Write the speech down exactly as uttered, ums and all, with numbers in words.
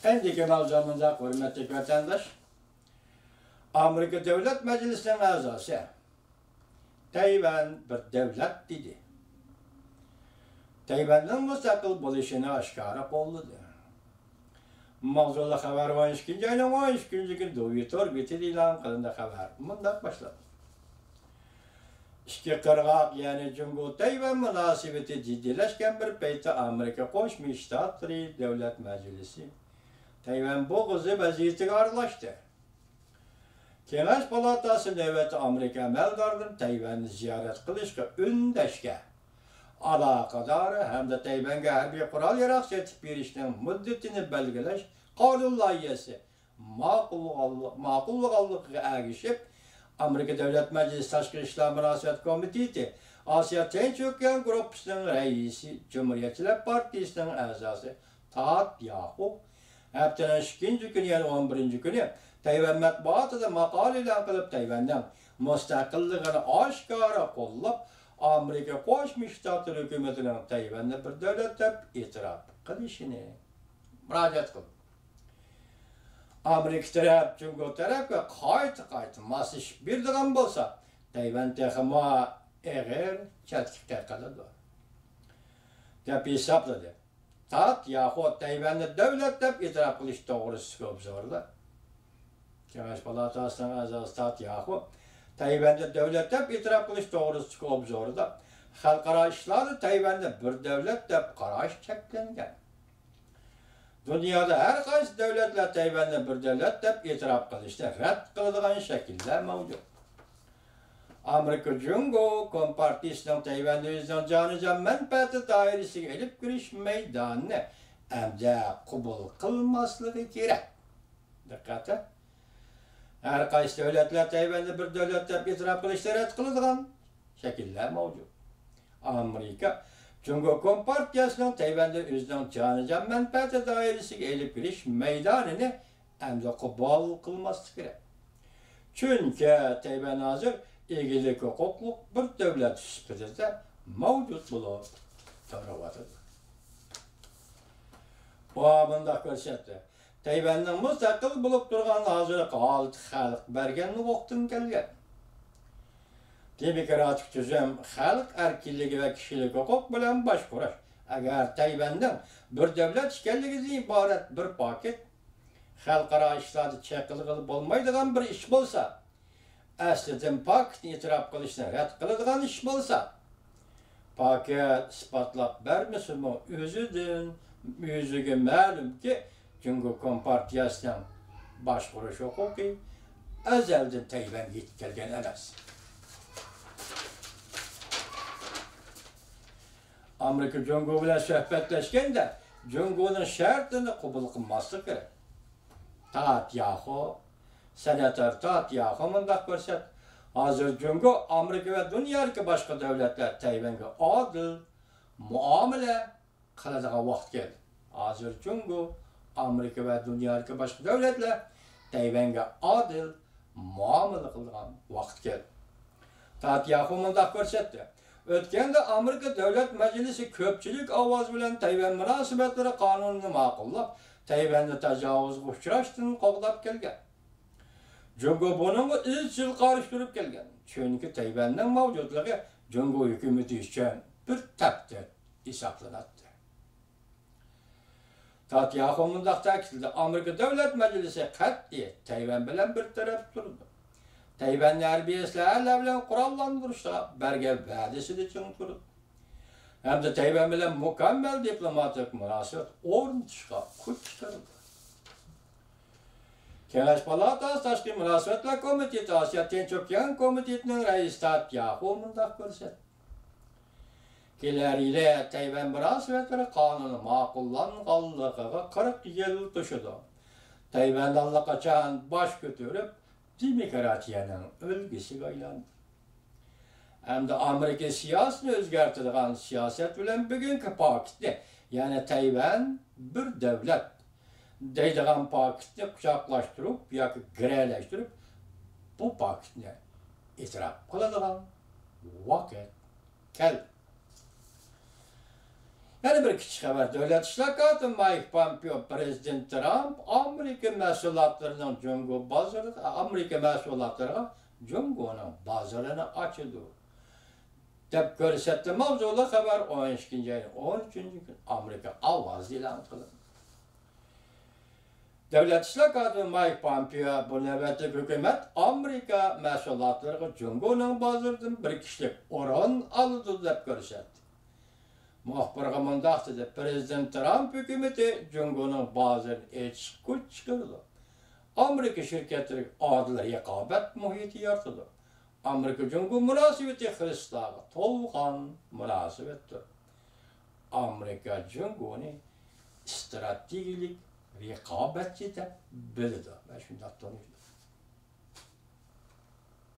ئەمدىكى ماۋزۇ مۇنداق، ھۆرمەتلىك ۋەتەنداش. ئامېرىكا دۆلەت مەجلىسىنىڭ ئەزاسى تەيۋەن بىر دۆلەت دېدى. تەيۋەننىڭ مۇستەقىل بولۇشىنى ئاشكارا قوللىدى. ماۋزۇلۇق خەۋەر ئون ئىككىنچى ئاينىڭ ئون ئىككىنچى كۈنى دوۋيۇتور بېتىدە ئېلان قىلىندى. خەۋەر مۇنداق باشلىنىدۇ. ئىككى قىرغاق، يەنى جۇڭگو تەيۋەن مۇناسىۋىتى جىددىيلەشكەن بىر پەيتتە، ئامېرىكا قوشما شتاتلىرى دۆلەت مەجلىسى تەيۋەن بوغۇزى ۋەزىيىتىگە ئارىلاشتى. كېڭەش پالاتاسى نۆۋەتتە ئامېرىكا ئەمەلدارىدىن تەيۋەننى زىيارەت قىلىشقا ئۈندەشكە ئالاقىدار ھەمدە تەيۋەنگە ھەربىي قورال-ياراغ سېتىپ بېرىشنىڭ مۇددىتىنى بەلگىلەش قانۇن لايىھەسى ماقۇللىغانلىقىغا ئەگىشىپ، ئامېرىكا دۆلەت مەجلىسى تاشقى ئىشلار مۇناسىۋەت كومىتېتى ئاسىيا تىنچ ئوكيان گۇرۇپپىسىنىڭ رەئىسى، جۇمھۇرىيەتچىلەر پارتىيىسىنىڭ ئەزاسى تات ياخۇ ھەپتىنىڭ ئىككىنچى كۈنى، يەنى ئون بىرىنچى كۈنى تەيۋەن مەتبۇئاتىدا ماقالە ئېلان قىلىپ، تەيۋەننىڭ مۇستەقىللىقىنى ئاشكارا قوللاپ، ئامېرىكا قوشما شتاتلىرى ھۆكۈمىتىنىڭ تەيۋەننى بىر دۆلەت دەپ ئېتىراپ قىلىشىنى مۇراجىئەت قىلدى. ئامېرىكا تەرەپ جۇڭگو تەرەپكە قايتا-قايتا ماسلىشىپ بېرىدىغان بولسا، تەيۋەن تېخىمۇ ئېغىر چەتكە قېقىلىدۇ، دەپ ھېسابلىدى. تات ياخۇ تەيۋەننى دۆلەت دەپ ئېتىراپ قىلىش توغرىسىدىكى ئوبزورىدا، كېڭەش پالاتاسىنىڭ ئەزاسى تات ياخۇ تەيۋەننى دۆلەت دەپ ئېتىراپ قىلىش توغرىسىدىكى ئوبزورىدا، خەلقئارا ئىشلاردا تەيۋەننى بىر دۆلەت دەپ قاراش چەكلەنگەن. دۇنيادا ھەر قايسى دۆلەتلەر تەيۋەننى بىر دۆلەت دەپ ئېتىراپ قىلىشنى رەت قىلىدىغان شەكىللەر مەۋجۇت. ئامېرىكا جۇڭگو كومپارتىيىسىنىڭ تەيۋەننى ئۆزىنىڭ جانىجان مەنپەئەتى دائىرىسىگە ئېلىپ كىرىش مەيدانىنى ئەمدى قوبۇل قىلماسلىقى كېرەك. دىققەت! ھەر قايسى دۆلەتلەر تەيۋەننى بىر دۆلەت دەپ ئېتىراپ قىلىشنى رەت قىلىدىغان شەكىللەر مەۋجۇت. ئامېرىكا جۇڭگو كومپارتىيەسىنىڭ تەيۋەندە ئۆزىنىڭ جانىجان مەنپەئەتى دائىرىسىگە ئېلىپ كىرىش مەيدانىنى ئەمدى قوبۇل قىلماسلىقى كېرەك. چۈنكى تەيۋەن ھازىر ئىگىلىك ھوقۇقلۇق بىر دۆلەت سۈپىتىدە مەۋجۇت بولۇپ تۇرۇۋاتىدۇ. ئۇ مۇنداق كۆرسەتتى. تەيۋەننىڭ مۇستەقىل بولۇپ تۇرغان ھازىرقى ھالىتى خەلق بەرگەن ھوقۇقتىن كەلگەن. دېموكراتىك تۈزۈم، خەلق ئەركىنلىكى ۋە كىشىلىك ھوقۇق بىلەن باشقۇرۇش. ئەگەر تەيۋەننىڭ بىر دۆلەت ئىكەنلىكىدىن ئىبارەت بىر پاكىت، خەلقئارا ئىشلاردا چېقىلغىلى بولمايدىغان بىر ئىش بولسا، ئەسلىدىن پاكىتنى ئېتىراپ قىلىشنى رەت قىلىدىغان ئىش بولسا، پاكىت ئىسپاتلاپ بەرمىسىمۇ، ئۆزىدىن، ئۆزىگە مەلۇمكى، جۇڭگو كومپارتىيەسىنىڭ باشقۇرۇش ھوقۇقى ئەزەلدىن تەيۋەنگە يېتىپ كەلگەن ئەمەس. ئامېرىكا جۇڭگو بىلەن سۆھبەتلەشكەندە، جۇڭگونىڭ شەرتىنى قوبۇل قىلماسلىقى كېرەك. تات ياخۇ، سېناتور تات ياخۇ مۇنداق كۆرسەتتى: ھازىر جۇڭگو، ئامېرىكا ۋە دۇنيادىكى باشقا دۆلەتلەر تەيۋەنگە ئادىل مۇئامىلە قىلىدىغان ۋاقىت كەلدى. ھازىر جۇڭگو، ئامېرىكا ۋە دۇنيادىكى باشقا دۆلەتلەر تەيۋەنگە ئادىل مۇئامىلە قىلىدىغان ۋاقىت كەلدى. تات ياخۇ مۇنداق كۆرسەتتى: ئۆتكەندە ئامېرىكا دۆلەت مەجلىسى كۆپچىلىك ئاۋاز بىلەن تەيۋەن مۇناسىۋەتلىرى قانۇنىنى ماقۇللاپ، تەيۋەننى تاجاۋۇزغا ئۇچراشتىن قوغداپ كەلگەن. جۇڭگو بۇنىڭغا ئىزچىل قارشى تۇرۇپ كەلگەن، چۈنكى تەيۋەننىڭ مەۋجۇتلۇقى جۇڭگو ھۆكۈمىتى ئۈچۈن بىر تەھدىت ھېسابلىناتتى. تات ياخۇ مۇنداق تەكىتلىدى: ئامېرىكا دۆلەت مەجلىسى قەتئىي تەيۋەن بىلەن بىر تەرەپ تۇرىدۇ. تەيۋەننى ھەربىي ئەسلىھەلەر بىلەن قوراللاندۇرۇشتا بەرگەن ۋەدىسىدە چىڭ تۇرىدۇ. ھەمدە تەيۋەن بىلەن مۇكەممەل دىپلوماتىك مۇناسىۋەت ئورنىتىشقا كۈچ چىقىرىدۇ. كېڭەش پالاتاسى تاشقى مۇناسىۋەتلەر كومىتېتى ئاسىيا تىنچ ئوكيان كومىتېتىنىڭ رەئىسى تات ياخۇ مۇنداق كۆرسەتتى: كېلەر يىلى تەيۋەن مۇناسىۋەتلىرى قانۇنى ماقۇللانغانلىقىغا قىرىق يىل توشىدۇ. تەيۋەن ئاللىقاچان باش كۆتۈرۈپ، دېموكراتىيەنىڭ ئۈلگىسىگە ئايلاندى. ئەمدى ئامېرىكا سىياسىتىنى ئۆزگەرتىدىغان سىياسەت بىلەن بۈگۈنكى پاكىتنى، يەنى تەيۋەن بىر دۆلەت دەيدىغان پاكىتنى قۇچاقلاشتۇرۇپ ياكى گىرەلەشتۈرۈپ، بۇ پاكىتنى ئېتىراپ قىلىدىغان ۋاقىت كەلدى. يەنە بىر كىچىك خەۋەر. دۆلەت ئىشلار كاتىپى مايك پامپېئو پىرېزىدېنت ترامپ ئامېرىكا مەھسۇلاتلىرىنىڭ جۇڭگو بازىرىغا، ئامېرىكا مەھسۇلاتلىرىغا جۇڭگونىڭ بازىرىنى ئاچىدۇ، دەپ كۆرسەتتى. ماۋزۇلۇق خەۋەر ئون ئىككىنچى ئاينىڭ ئون ئۈچىنچى كۈنى ئامېرىكا ئاۋازىدا ئېلان قىلىندى. دۆلەت ئىشلار كاتىپى مايك پامپېئو بۇ نۆۋەتلىك ھۆكۈمەت ئامېرىكا مەھسۇلاتلىرىغا جۇڭگونىڭ بازىرىدىن بىر كىشىلىك ئورۇن ئالىدۇ، دەپ كۆرسەتتى. مۇخبىرغا مۇنداق دېدى: پىرېزىدېنت ترامپ ھۆكۈمىتى جۇڭگونىڭ بازىرىنى ئېچىشقا كۈچ چىقىرىدۇ. ئامېرىكا شىركەتلىرىگە ئادىل رىقابەت مۇھىتى يارىتىدۇ. ئامېرىكا جۇڭگو مۇناسىۋىتى خىرىستاغا تولغان مۇناسىۋەتتۇر. ئامېرىكا جۇڭگونى ئىستراتېگىيەلىك رىقابەتچى دەپ بىلىدۇ ۋە شۇنداق تونۇيدۇ.